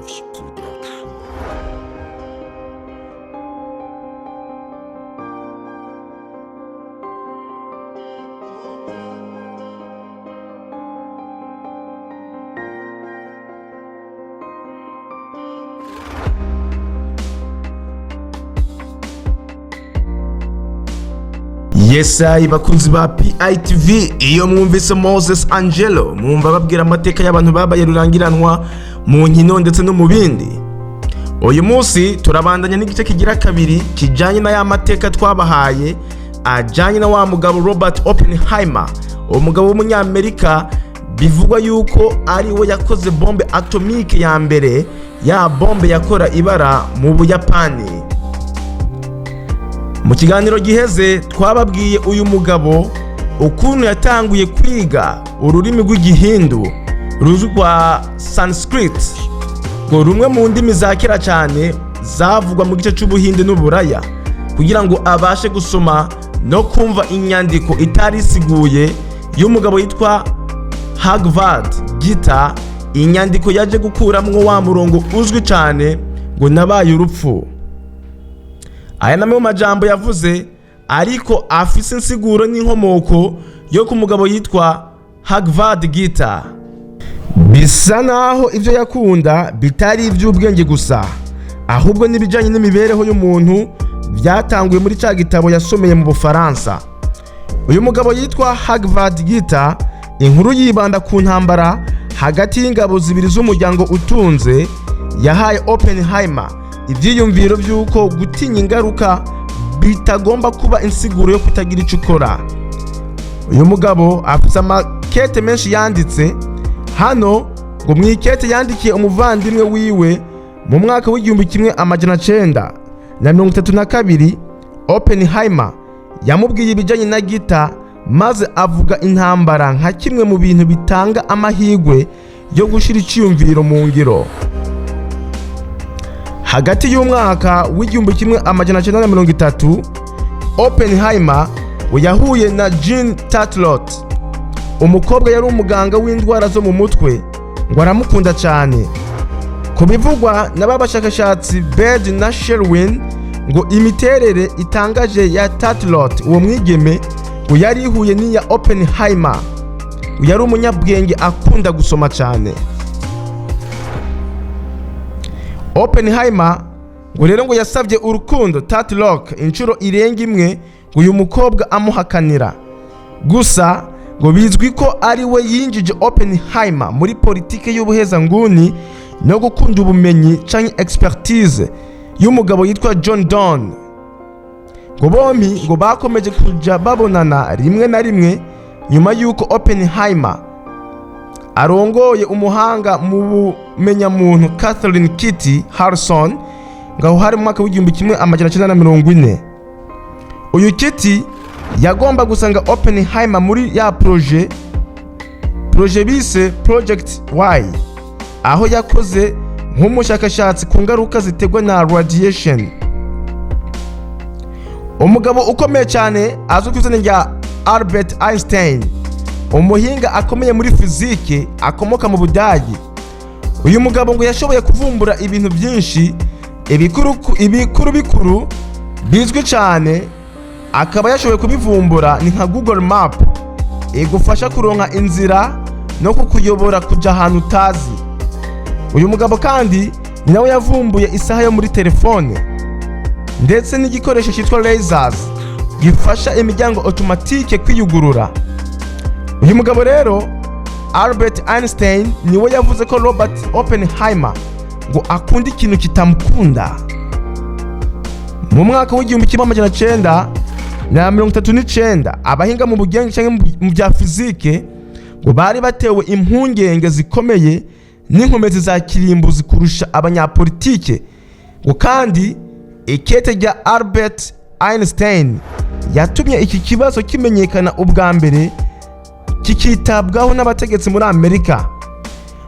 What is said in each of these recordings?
Moses Production. Yesayi, bakunzi ba PITV, iyo mwumvise Moses Angelo mwumva babwira amateka y'abantu babaye rurangiranwa mu nkino ndetse no mu bindi. Uyu munsi turabandanya n'igice kigira kabiri kijyanye na ya mateka twabahaye ajyanye na wa mugabo Robert Oppenheimer, uwo mugabo w'umunyamerika bivugwa yuko ari we yakoze bombe atomique ya mbere, ya bombe yakora ibara mu Buyapani. Mu kiganiro giheze twababwiye uyu mugabo ukuntu yatanguye kwiga ururimi rw'igihindu ruzwi rwa Sanskrit, ngo rumwe mu ndimi za kera cyane zavugwa mu gice cy'Ubuhinde n'Uburaya, kugira ngo abashe gusoma no kumva inyandiko itari isiguye y'umugabo yitwa Bhagavad Gita, inyandiko yaje gukuramwo wa murongo uzwi cyane ngo "Nabaye urupfu". Aya namwe mu majambo yavuze, ariko afise insiguro n'inkomoko yo ku mugabo yitwa Bhagavad Gita. Bisa naho ibyo yakunda bitari iby'ubwenge gusa, ahubwo n'ibijyanye n'imibereho y'umuntu byatanguye muri cya gitabo yasomeye mu Bufaransa. Uyu mugabo yitwa Bhagavad Gita, inkuru yibanda ku ntambara hagati y'ingabo zibiri z'umuryango utunze, yahaye Oppenheimer ibyiyumviro by'uko gutinya ingaruka bitagomba kuba insiguro yo kutagira icyo ukora. Uyu mugabo afite amakete menshi yanditse. Hano ngo mu ikete yandikiye umuvandimwe wiwe mu mwaka w'1932, Oppenheimer yamubwiye ibijyanye na Gita, maze avuga intambara nka kimwe mu bintu bitanga amahirwe yo gushyira icyiyumviro mu ngiro. Hagati y'umwaka w'1930, Oppenheimer we yahuye na Jean Tatlock, umukobwa yari umuganga w'indwara zo mu mutwe, ngo aramukunda cyane. Ku bivugwa na ba bashakashatsi Bed na Sherwin, ngo imiterere itangaje ya Tatlock, uwo mwigeme, ngo yari ihuye n'iya Oppenheimer. Ngo yari umunyabwenge akunda gusoma cyane. Oppenheimer ngo rero ngo yasabye urukundo Tatlock inshuro irenga imwe, ngo uyu mukobwa amuhakanira. Gusa ngo bizwi ko ari we yinjije Oppenheimer muri politike y'ubuhezanguni no gukunda ubumenyi canke expertise y'umugabo yitwa John Donne. Ngo bombi ngo bakomeje kuja babonana rimwe na rimwe nyuma y'uko Oppenheimer arongoye umuhanga mu bumenyamuntu Catherine Kitty Harrison, ngo aho hari mu mwaka w'1940. Uyu Kitty yagomba gusanga Oppenheimer muri ya projet bise Project Y, aho yakoze nk'umushakashatsi ku ngaruka ziterwa na radiation. Umugabo ukomeye cyane azwi ku izina rya Albert Einstein, umuhinga akomeye muri fizike akomoka mu Budagi. Uyu mugabo ngo yashoboye kuvumbura ibintu byinshi, ibikuru bikuru bizwi cyane akaba yashoboye kubivumbura ni nka Google Map igufasha kuronka inzira no kukuyobora kuja ahantu utazi. Uyu mugabo kandi ni nawe yavumbuye isaha yo muri telefone, ndetse n'igikoresho cyitwa lasers gifasha imiryango automatique kwiyugurura. Uyu mugabo rero Albert Einstein niwe yavuze ko Robert Oppenheimer ngo akunda ikintu kitamukunda. Mu mwaka w'1939, abahinga mu bugenge cyangwa mu bya fizike ngo bari batewe impungenge zikomeye n'inkomezi za kirimbuzi kurusha abanyapolitike. Ngo kandi ikete rya Albert Einstein yatumye iki kibazo kimenyekana ubwa mbere, kikitabwaho n'abategetsi muri Amerika.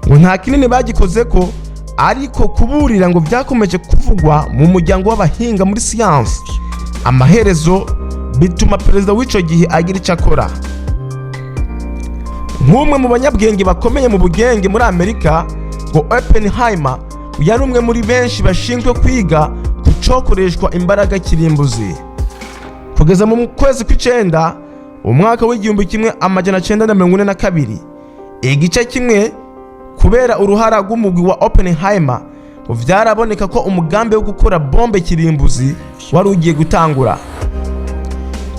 Ngo nta kinini bagikoze ko, ariko kuburira ngo byakomeje kuvugwa mu muryango w'abahinga muri siyansi, amaherezo bituma perezida w'icyo gihe agira icyo akora. Nk'umwe mu banyabwenge bakomeye mu bugenge muri Amerika, ngo Oppenheimer Yari umwe muri benshi bashinzwe kwiga ku cokoreshwa imbaraga kirimbuzi. Kugeza mu kwezi kw'icenda umwaka w'1942, igice kimwe, kubera uruhara rw'umugwi wa Oppenheimer, ngo vyaraboneka ko umugambi wo gukora bombe kirimbuzi wari ugiye gutangura.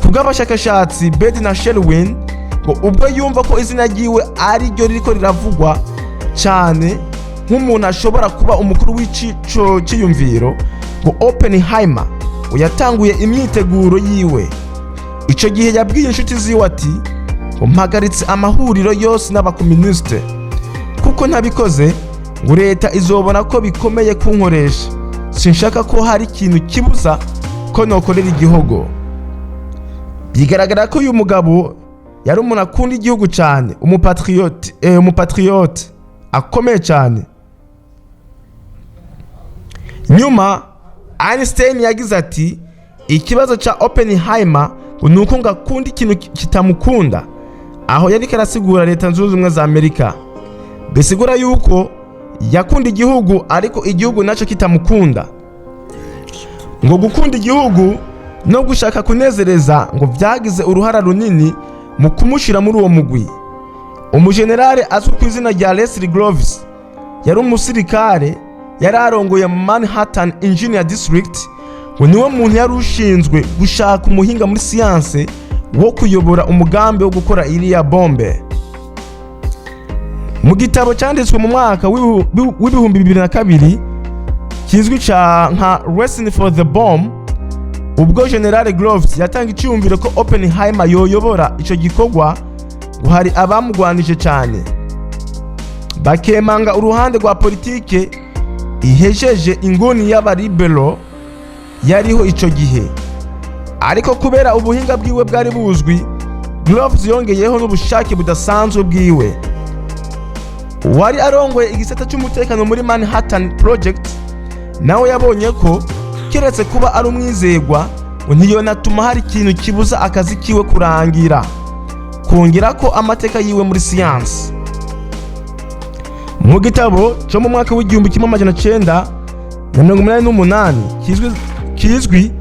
Kubw'abashakashatsi Bedi na Sherwin, ngo ubwo yumva ko izina ryiwe ari ryo ririko riravugwa cyane nk'umuntu ashobora kuba umukuru w'ico ciyumviro, ngo Oppenheimer ngo yatanguye imyiteguro yiwe. Ico gihe yabwiye inshuti ziwe ati: "Ngo mpagaritse amahuriro yose n'abakomunisite, kuko ntabikoze ngo leta izobona ko bikomeye kunkoresha. Sinshaka ko hari ikintu kibuza ko nokorera igihugu." Bigaragara ko uyu mugabo yari umuntu akunda igihugu cyane, umupatriote, umupatriote akomeye cyane. Nyuma Einstein yagize ati: "Ikibazo cya Oppenheimer ngo ni uko ngo akunda ikintu kitamukunda." Aho yari arasigura Leta Zunze Ubumwe za Amerika. Bisigura yuko yakunda igihugu, ariko igihugu nacyo kitamukunda. Ngo gukunda igihugu no gushaka kunezereza ngo byagize uruhara runini mu kumushyira muri uwo mugwi. Umujenerale azwi ku izina rya Leslie Groves yari umusirikare, yari arongoye Manhattan Engineer District. Ngo niwe muntu yari ushinzwe gushaka umuhinga muri siyanse wo kuyobora umugambi wo gukora iriya bombe. Mu gitabo cyanditswe mu mwaka w'2002 kizwi nka Racing for the Bomb, ubwo General Groves yatanga icyumviro ko Oppenheimer yoyobora icyo gikorwa, ngo hari abamugwanije cyane, bakemanga uruhande rwa politike ihejeje inguni y'abaribero yariho icyo gihe. Ariko kubera ubuhinga bwiwe bwari buzwi, Groves yongeyeho n'ubushake budasanzwe bwiwe. Wari arongoye igisata cy'umutekano muri Manhattan Project nawe yabonye ko keretse kuba ari umwizegwa, ngo ntiyonatuma hari ikintu kibuza akazi kiwe kurangira, kongera ko amateka yiwe muri siyansi. Mu gitabo cyo mu mwaka w'1988 kizwi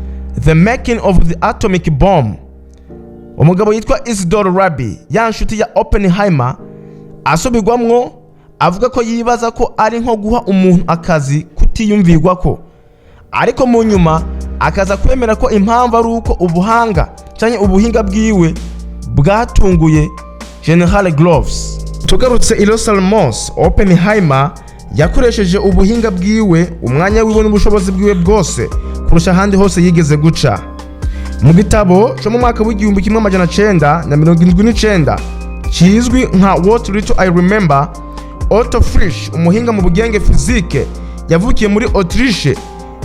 The Making of the Atomic Bomb, umugabo yitwa Isidore Rabi, ya nshuti ya Oppenheimer, asubirwamwo avuga ko yibaza ko ari nko guha umuntu akazi kutiyumvirwa ko, ariko mu nyuma akaza kwemera ko impamvu ari uko ubuhanga cyangwa ubuhinga bwiwe bwatunguye General Groves. Tugarutse i Los Alamos, Oppenheimer yakoresheje ubuhinga bwiwe, umwanya wiwe n'ubushobozi bwiwe bwose kurusha ahandi hose yigeze guca. Mu gitabo cyo mu mwaka w'1979 kizwi nka What Little I Remember, Otto Frisch, umuhinga mu bugenge fizike yavukiye muri Autriche,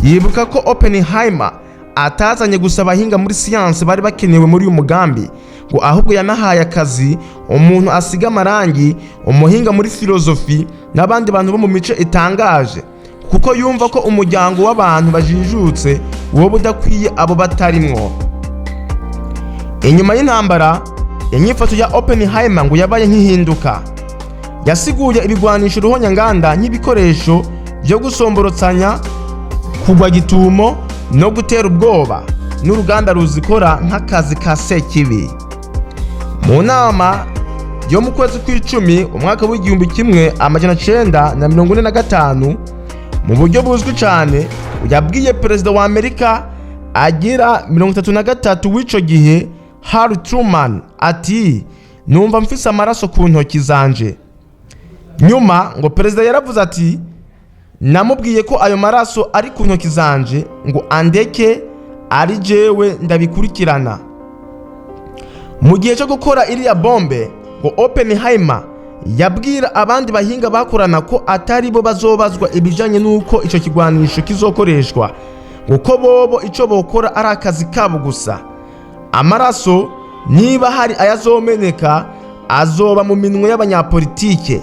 yibuka ko Oppenheimer atazanye gusa abahinga muri siyansi bari bakenewe muri uyu mugambi, ngo ahubwo yanahaye akazi umuntu asiga amarangi, umuhinga muri filozofi n'abandi bantu bo mu mico itangaje, kuko yumva ko umuryango w'abantu bajijutse woba udakwiye abo batarimwo. Inyuma y'intambara, inyifato ya Oppenheimer ngo yabaye nk'ihinduka. Yasiguye ibigwanisho ruhonyanganda nk'ibikoresho byo gusomborotsanya, kugwa gitumo no gutera ubwoba, n'uruganda ruzikora nk'akazi ka sekibi. Mu nama yo mu kwezi kw'icumi umwaka w'1945, mu buryo buzwi cyane yabwiye perezida wa Amerika agira 33 w'ico gihe, Harry Truman, ati: "Numva mfise amaraso ku ntoki zanje." Nyuma ngo perezida yaravuze ati: "Namubwiye ko ayo maraso ari ku ntoki zanje, ngo andeke ari jewe ndabikurikirana." Mu gihe cyo gukora iriya bombe, ngo Oppenheimer yabwira abandi bahinga bakorana ko atari bo bazobazwa ibijanye n'uko ico kigwanisho kizokoreshwa, ngo ko bobo ico bokora ari akazi kabo gusa. Amaraso, niba hari ayazomeneka, azoba mu minwe y'abanyapolitike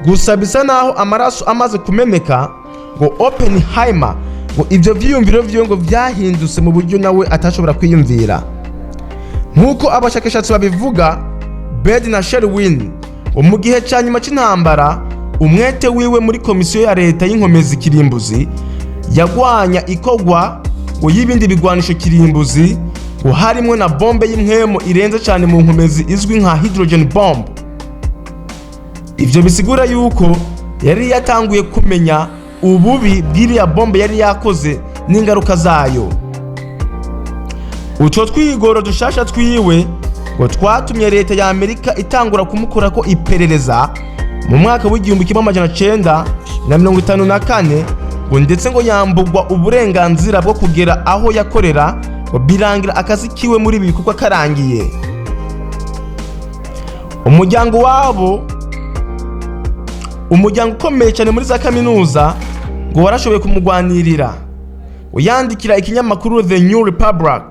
gusa. Bisa naho amaraso amaze kumeneka, ngo Oppenheimer ngo ibyo vyiyumviro vyiwe ngo vyahindutse mu buryo nawe atashobora kwiyumvira. Nk'uko abashakashatsi babivuga, Bed na Sherwin, ngo mu gihe cya nyuma cy'intambara Umwete wiwe muri komisiyo ya leta y'inkomezi kirimbuzi yagwanya ikogwa ngo y'ibindi bigwanisho kirimbuzi, ngo harimwo na bombe y'impwemu irenze cyane mu nkomezi izwi nka hydrogen bomb. Ivyo bisigura yuko yari yatanguye kumenya ububi bw'iriya bombe yari yakoze n'ingaruka zayo. Utwo twigoro dushasha twiwe ngo twatumye leta ya Amerika itangura kumukorako iperereza mu mwaka w'1954, ngo ndetse ngo yambugwa uburenganzira bwo kugera aho yakorera, ngo birangira akazi kiwe muri ibi bikorwa karangiye. Umuryango wabo, umuryango ukomeye cyane muri za kaminuza, ngo warashoboye kumugwanirira. Yandikira ikinyamakuru The New Republic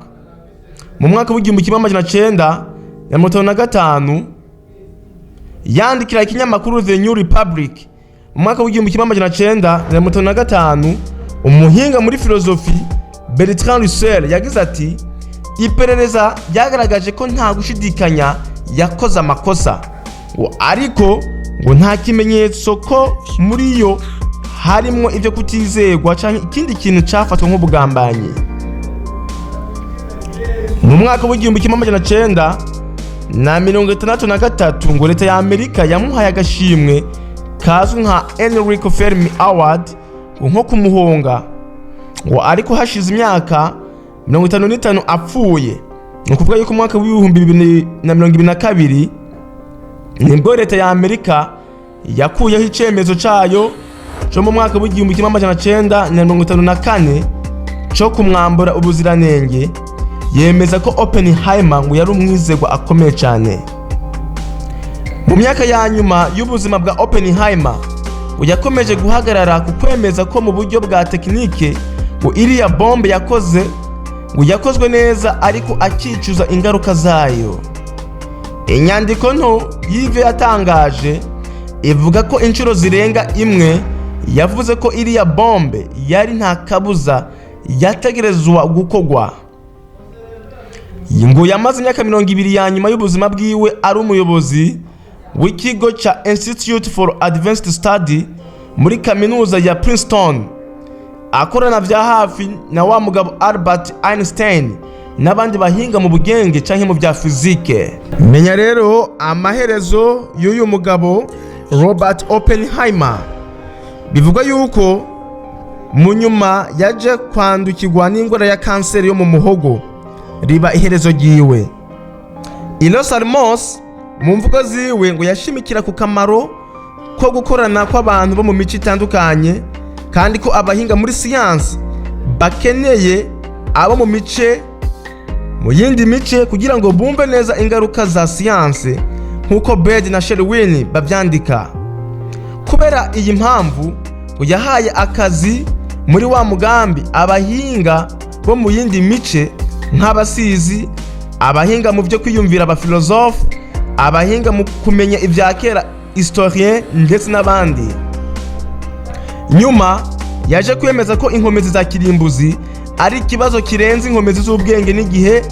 mu mwaka w'1955, yandikira ikinyamakuru The New Republic mu mwaka w'1955, umuhinga muri filozofi Bertrand Russell yagize ati: "Iperereza ryagaragaje ko nta gushidikanya yakoze amakosa, ngo ariko ngo nta kimenyetso ko muri yo harimwo ibyo kutizegwa cyangwa ikindi kintu cyafatwa nk'ubugambanyi." Mu mwaka w'1963, ngo leta ya Amerika yamuhaye agashimwe kazwi nka Enrico Fermi Award, ngo nko kumuhonga, ngo ariko hashize imyaka 55 apfuye, ni ukuvuga yuko mu mwaka w'2022 nibwo leta ya Amerika yakuyeho icyemezo cyayo cyo mu mwaka w'1954 cyo kumwambura ubuziranenge, yemeza ko Oppenheimer ngo yari umwizerwa akomeye cyane. Mu myaka ya nyuma y'ubuzima bwa Oppenheimer, ngo yakomeje guhagarara ku kwemeza ko mu buryo bwa tekinike ngo iriya bombe yakoze ngo yakozwe neza, ariko akicuza ingaruka zayo. Inyandiko nto y'ivyo yatangaje ivuga ko inshuro zirenga imwe yavuze ko iriya bombe yari nta kabuza yategerezwa gukogwa. Ngo yamaze imyaka 20 ya nyuma y'ubuzima bwiwe ari umuyobozi w'ikigo cya Institute for Advanced Study muri kaminuza ya Princeton, akorana vya hafi na wa mugabo Albert Einstein n'abandi bahinga mu bugenge canke mu bya fizike. Menya rero amaherezo y'uyu mugabo Robert Oppenheimer. Bivugwa yuko mu nyuma yaje kwandukirwa n'indwara ya kanseri yo mu muhogo, riba iherezo ryiwe. I Los Alamos, mu mvugo ziwe, ngo yashimikira ku kamaro ko gukorana kw'abantu bo mu mico itandukanye, kandi ko abahinga muri siyansi bakeneye abo mu mice mu yindi mice kugira ngo bumve neza ingaruka za siyansi, nk'uko Bed na Sherwin babyandika. Kubera iyi mpamvu, ngo yahaye akazi muri wa mugambi abahinga bo mu yindi mice nk'abasizi, abahinga mu byo kwiyumvira, abafilozofe, abahinga mu kumenya ibya kera, historien, ndetse n'abandi. Nyuma yaje kwemeza ko inkomezi za kirimbuzi ari ikibazo kirenze inkomezi z'ubwenge n'igihe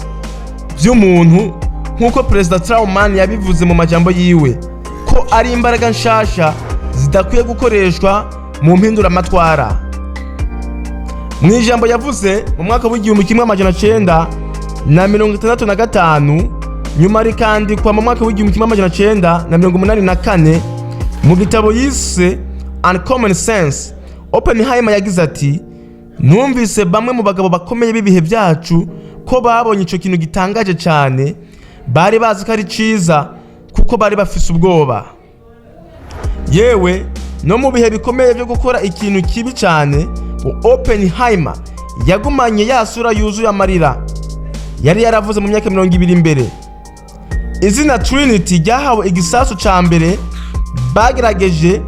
by'umuntu, nk'uko Perezida Truman yabivuze mu majambo yiwe, ko ari imbaraga nshasha zidakwiye gukoreshwa mu mpinduramatwara. Mu ijambo yavuze mu mwaka w'1965, nyuma rikandikwa mu mwaka w'1984 mu gitabo yise Uncommon Sense, Oppenheimer yagize ati: "Numvise bamwe mu bagabo bakomeye b'ibihe byacu ko babonye icyo kintu gitangaje cyane, bari bazi ko ari cyiza kuko bari bafise ubwoba. Yewe no mu bihe bikomeye byo gukora ikintu kibi cyane, Oppenheimer yagumanye ya sura yuzuye amarira yari yaravuze mu myaka 20 imbere." Izina Trinity ryahawe igisasu ca mbere bagerageje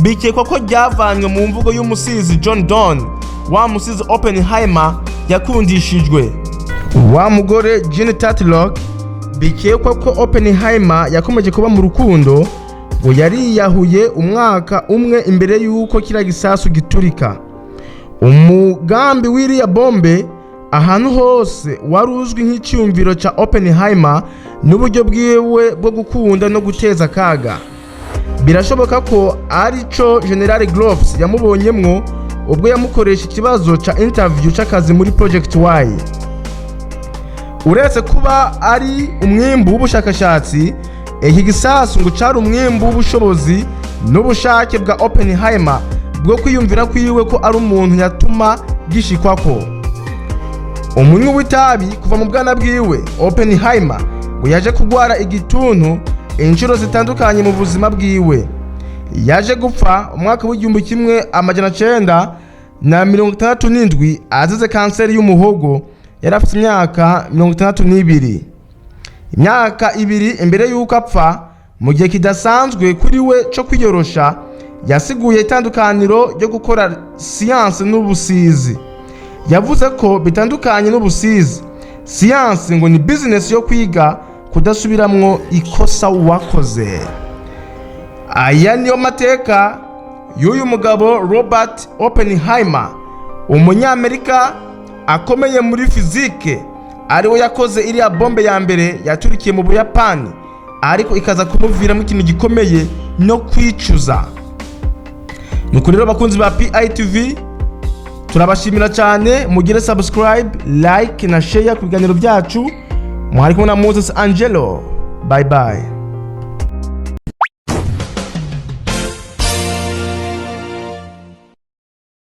bikekwa ko ryavanywe mu mvugo y'umusizi John Donne, wa musizi Oppenheimer yakundishijwe wa mugore Jean Tatlock bikekwa ko Oppenheimer yakomeje kuba mu rukundo. Ngo yariyahuye umwaka umwe imbere y'uko kiriya gisasu giturika. Umugambi w'iriya bombe ahantu hose wari uzwi nk'icyumviro cya Oppenheimer n'uburyo bwiwe bwo gukunda no guteza akaga. Birashoboka ko arico General Groves yamubonyemwo ubwo yamukoresha ikibazo ca interview c'akazi muri Project Y. Uretse kuba ari umwimbu w'ubushakashatsi, iki gisasu ngo cari umwimbu w'ubushobozi n'ubushake bwa Oppenheimer bwo kwiyumvira kwiwe ko ari umuntu yatuma gishikwako. Umunywi w'itabi kuva mu bwana bwiwe, Oppenheimer ngo yaje kugwara igituntu inshuro zitandukanye mu buzima bwiwe. Yaje gupfa umwaka w'1967 azize kanseri y'umuhogo. Yari afite imyaka 62. Imyaka 2 imbere y'uko apfa, mu gihe kidasanzwe kuri we cyo kwiyorosha, yasiguye itandukaniro ryo gukora siyansi n'ubusizi. Yavuze ko bitandukanye n'ubusizi, siyansi ngo ni bizinesi yo kwiga kudasubiramwo ikosa wakoze. Aya niyo mateka y'uyu mugabo Robert Oppenheimer, Umunyamerika akomeye muri fizike, ariwe yakoze iriya bombe ya mbere yaturikiye mu Buyapani, ariko ikaza kumuviramo ikintu gikomeye no kwicuza. Nuko rero, bakunzi ba PITV, turabashimira cyane. Mugire subscribe, like na share ku biganiro byacu. Mwari kumwe na Moses Angelo. Bye bye.